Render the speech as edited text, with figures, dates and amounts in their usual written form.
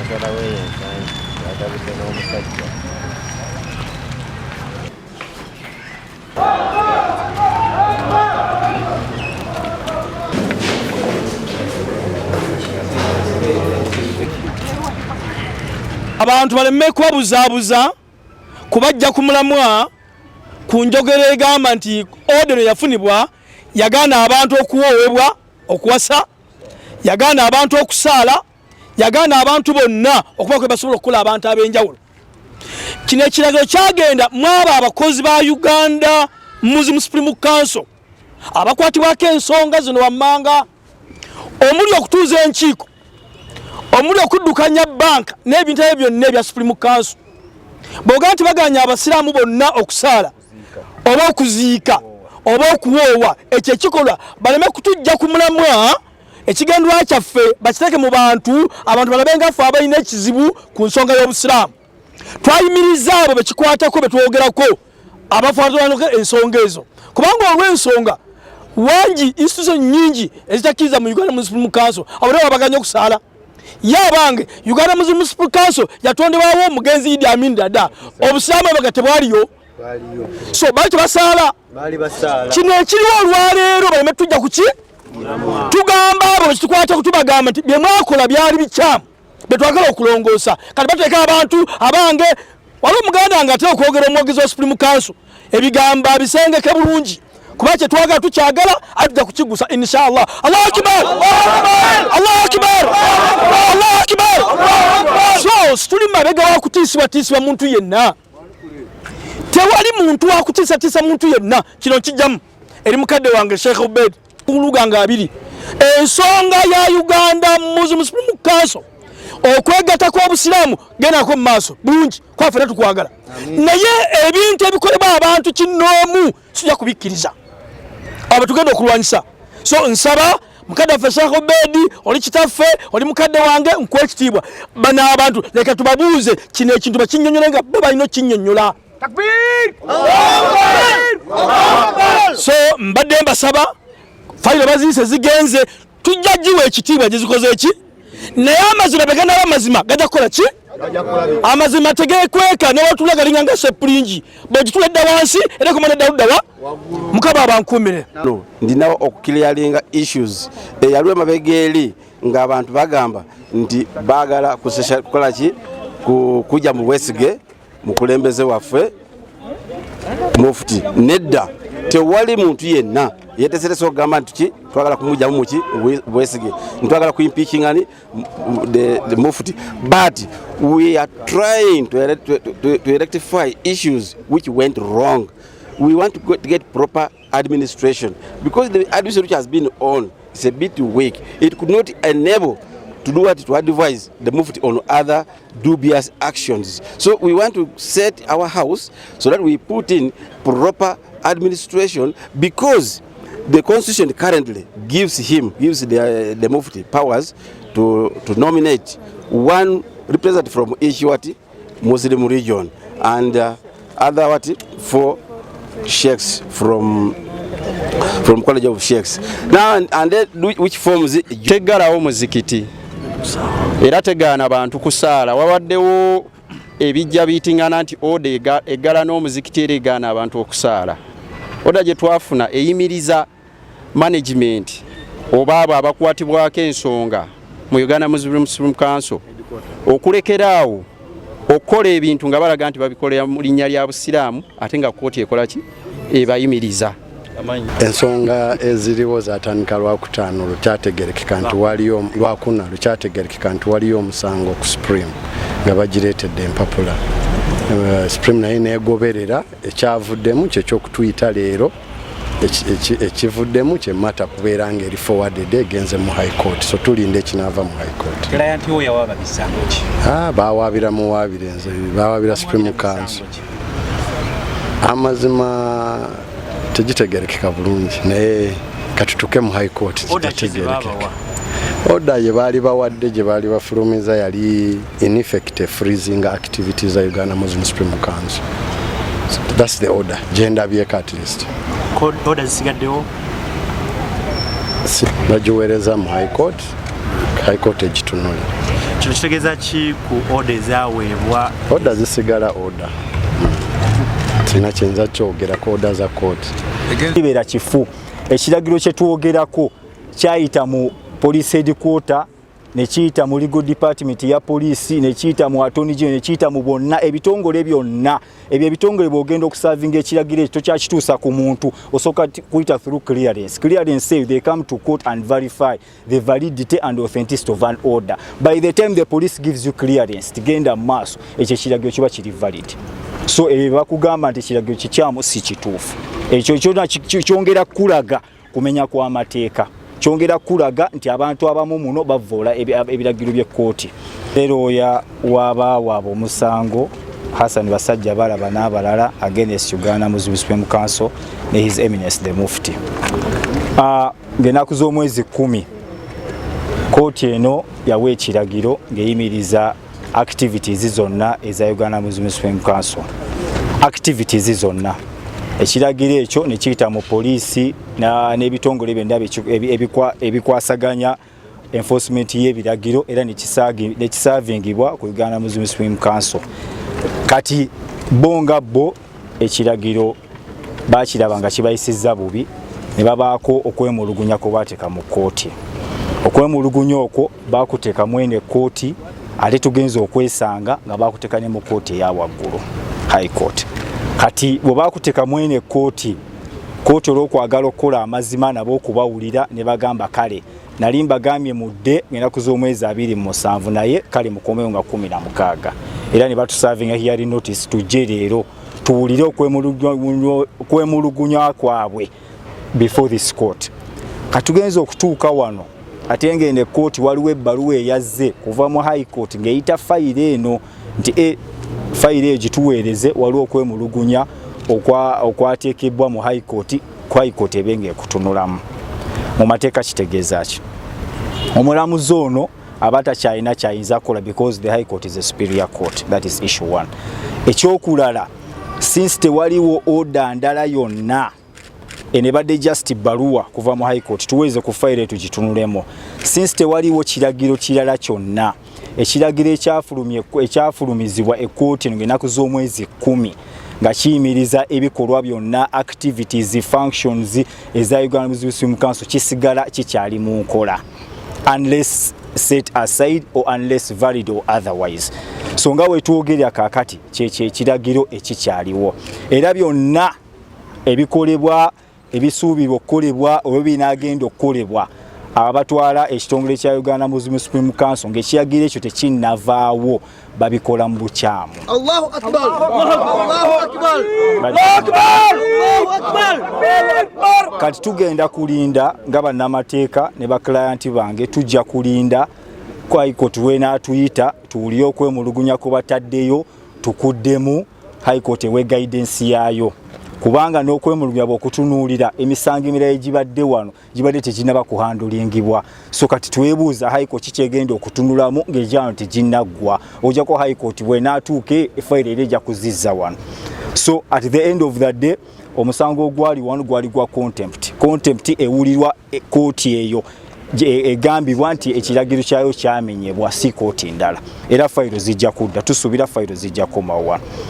Mukyala we y'ensangi yatabuse n'omusajja. Abantu baleme kubabuzaabuza kubajja ku mulamwa ku njogera egamba nti order eyafunibwa yagaana abantu okuwoowebwa okuwasa, yagaana abantu okusaala, yagaana abantu bonna okuba kwe basobola okukola abantu ab'enjawulo. Kino ekiragiro kyagenda mwabo abakozi ba Uganda Muslim Supreme Council abakwatibwako ensonga zino wammanga, omuli okutuuza enkiiko, omuli okuddukanya banka n'ebintu ebyo byonna ebya Supreme Council. Bw'ogamba nti baganya abasiraamu bonna okusaala oba okuziika oba okuwoowa, ekyo ekikolwa baleme kutujja ku mulamwa. Ekigendwa kyaffe bakiteeke mu bantu, abantu balabe nga ffe abalina ekizibu ku nsonga y'obusiraamu. Twayimiriza abo bekikwatako betwogerako abafaananako ensonga ezo, kubanga olw'ensonga wangi institution nyingi ezitakkiriza mu Uganda Muslim Council, abo nabo babaganya okusaala. Ye abange, Uganda Muslim Council yatondebwawo omugenzi Idi Amin Dada, obusiraamu abaga tebwaliyo, so baali tebasaala. Kino ekiriwo olwaleero baleme tujja kuki tugamba abo bekitukwata kutubagamba nti bye mwakola byali bikyamu, betwagala okulongoosa. Kati bateeka abantu abange, waliwo omuganda nga atera okwogera, omwogezi wa Supreme Council, ebigambo abisengeke bulungi, kuba kyetwagala tukyagala, atujja kukigusa inshallah. Allahu akbar, Allahu akbar, Allahu akbar. So situli mabega wa kutiisibwatiisibwa muntu yenna, tewali muntu wa kutiisatiisa muntu yenna. Kino nkijjamu eri mukadde wange Sheikh Ubed Luganga abiri. Ensonga ya Uganda Muslim Supreme Council okwegatta kw'obusiraamu gendako mu maaso bulungi, kwaffe tukwagala, naye ebintu ebikolebwa abantu kinnoomu sijja kubikkiriza, abo tugenda okulwanyisa. So nsaba mukadde waffe Sheikh Obedi, oli kitaffe, oli mukadde wange, nkuwa ekitiibwa. Bano abantu leka tubabuuze kino ekintu bakinnyonnyole nga bo balina okinnyonnyola. So mbadde mbasaba, fayiro baziise zigenze, tujja giwa ekitiibwa gye zikoze eki, naye amazima beganaba amazima gajja kukola ki? Amazima tegekweka, newatula galinga nga sepulingi, bwegitula edda wansi era kumana edda luddawa. Mukama abankuumire. Ndinawo okuclearinga issues eyaliwo emabega eri ng'abantu bagamba nti baagala kukola ki, kujja mu bwesige mukulembeze waffe Mufuti. Nedda, tewali muntu yenna yeteserese okugamba nti ki twagala kumugjamu muki bwesige, ntwagala kuimpeachingani the Mufti, but we are trying to rectify issues which went wrong. We want to get proper administration, because the administration which has been on is a bit weak. It could not enable to do what, to advise the Mufti on other dubious actions. So we want to set our house so that we put in proper administration, because the constitution currently gives the Mufti powers to nominate one representative from each what, Muslim region, and other what, four sheikhs from College of Sheikhs. Now, and then which forms Teggalawo muzikiti era tegaana bantu kusaala. Wabaddewo ebijja biyitingana nti order eggala n'omuzikiti era egaana abantu okusaala. Order gye twafuna eyimiriza management oba abo abakwatibwako ensonga mu Uganda Muslim Supreme Council okulekeraawo okukola ebintu nga balaga nti babikolera mu linnya lya busiraamu, ate nga kooti ekola ki? Ebayimiriza. Ensonga eziriwo zatandika Lwakutaano, lukyategerekeka nti waliyo, Lwakuna lukyategerekeka nti waliyo omusango ku Supreme nga bagireetedde empapula. Supreme naye negoberera ekyavuddemu kyekyokutuyita leero. Ekivuddemu kyemata kubeera nga eri forwarded, egenze mu High Court, so tulinda ekinaava mu High Court. Client wo yawaaba misango ki? Ah, bawaabira muwaabire nze, bawaabira Supreme Council. Amazima tegitegerekeka bulungi, naye katutuke mu High Court. Order ki ze kitegerekeka. baabawa? Order gye baali bawadde, gye baali bafulumiza, yali in effect freezing activities za Uganda Muslim Supreme Council. So that's the order gyendabyeko at least. Order zisigaddewo? Bagiweereza mu High Court, High Court egitunule. Kino kitegeeza ki ku order ezaweebwa? Order zisigala order, sina kyenza kyogerako, order za kooti. Kibeera kifu. Ekiragiro kye twogerako kyayita mu police headquarter, nekiyita mu legal department ya poliisi, nekiyita mu attorney general, nekiyita mu bonna ebitongole byonna. Ebyo ebitongole bwogenda okusavinga ekiragiro ekyo, tokyakituusa ku muntu, osooka kuyita through clearance. Clearance eyo, they come to court and verify the validity and authenticity of an order. By the time the police gives you clearance, tigenda mu maaso, ekyo ekiragiro kiba kiri valid. So ebyo bakugamba nti ekiragiro kikyamu si kituufu. Ekyo kyona kyongera kulaga kumenya kw'amateeka, kyongera kulaga nti abantu abamu muno bavoola ebiragiro by'ekkooti. Looya w'abaawaaba omusango Hassan Basajja Balaba n'abalala against Uganda Muslim Supreme Council ne His Eminence the Mufti. Ng'ennaku z'omwezi 10, kooti eno yawa ekiragiro ng'eyimiriza activities zonna eza Uganda Muslim Supreme Council, activities zonna. Ekiragiro ekyo ne kiyita mu poliisi n'ebitongole byonna ebikwasaganya enforcement y'ebiragiro, era nekisavingibwa ku Uganda Muslim Supreme Council. Kati bo nga bo ekiragiro bakiraba nga kibayisizza bubi, ne babaako okwemulugunya kwe bateeka mu kkooti. Okwemulugunya okwo bakuteeka mwene ekkooti, ate tugenza okwesanga nga bakuteeka ne mu kkooti eya waggulu, High Court. Kati bwe bakuteeka mwene ekkooti, kkooti olw'okwagala okukola amazima nabo okubawulira, ne bagamba, "Kale nali mbagambye mudde ng'ennaku z'omwezi 27, naye kale mukomewo nga 16." Era ne batusavinga hearing notice tujje leero tuwulire okwemulugunya kwabwe before this court. Katugenza okutuuka wano, ate ngende ekkooti waliwo ebbaluwa eyazze kuva mu High Court ng'eyita fayiro eno nti fayiro eyo gituweereze, waliwo okwemulugunya okwateekebwa mu High Court, ku High Court ebe ng'ekutunulamu. Mu mateeka kitegeeza ki? Omulamuzi ono aba takyalina kyayinza kukola because the High Court is a superior court. That is issue one. Ekyokulala, since tewaliwo order ndala yonna, eno ebadde just bbaluwa kuva mu High Court tuweeze ku fayiro tugitunulemu. Since tewaliwo kiragiro kirala kyonna, ekiragiro ekyafulumizibwa ekkooti eno ng'ennaku z'omwezi 10 nga kiyimiriza ebikolwa byonna, activities, functions eza Uganda Muslim Council, kisigala kikyali mu nkola unless set aside or unless valid or otherwise. So nga wetwogerera kaakati, kyekyo ekiragiro ekikyaliwo, era byonna ebikolebwa, ebisuubirwa okukolebwa oba binaagenda okukolebwa abatwala ekitongole kya Uganda Muslim Supreme Council ng'ekiragiro ekyo tekinnavaawo, babikola mu bukyamu. Allahu Akbar! Allahu Akbar! Allahu Akbar! Kati tugenda kulinda nga bannamateeka ne baclient bange, tujja kulinda High Court lwenaatuyita tuwulire okwemulugunya kwe bataddeyo, tukuddemu, High Court ewe guidance yaayo, kubanga n'okwemulugunya bw'okutunuulira emisango emirala egibadde wano gibadde teginaba kuhandlingibwa. So kati twebuuza High Court kikyegenda okutunulamu ng'egyano teginnaggwa. Ojjako High Court bw'enaatuuka, efayiro era ejja kuzizza wano. So at the end of the day, omusango ogwali wano gwali gwa contempt. Contempt ewulirwa kooti eyo egambibwa nti ekiragiro kyayo kyamenyebwa, si kooti ndala. Era fayiro zijja kudda, tusuubira fayiro zijja kukomawo wano.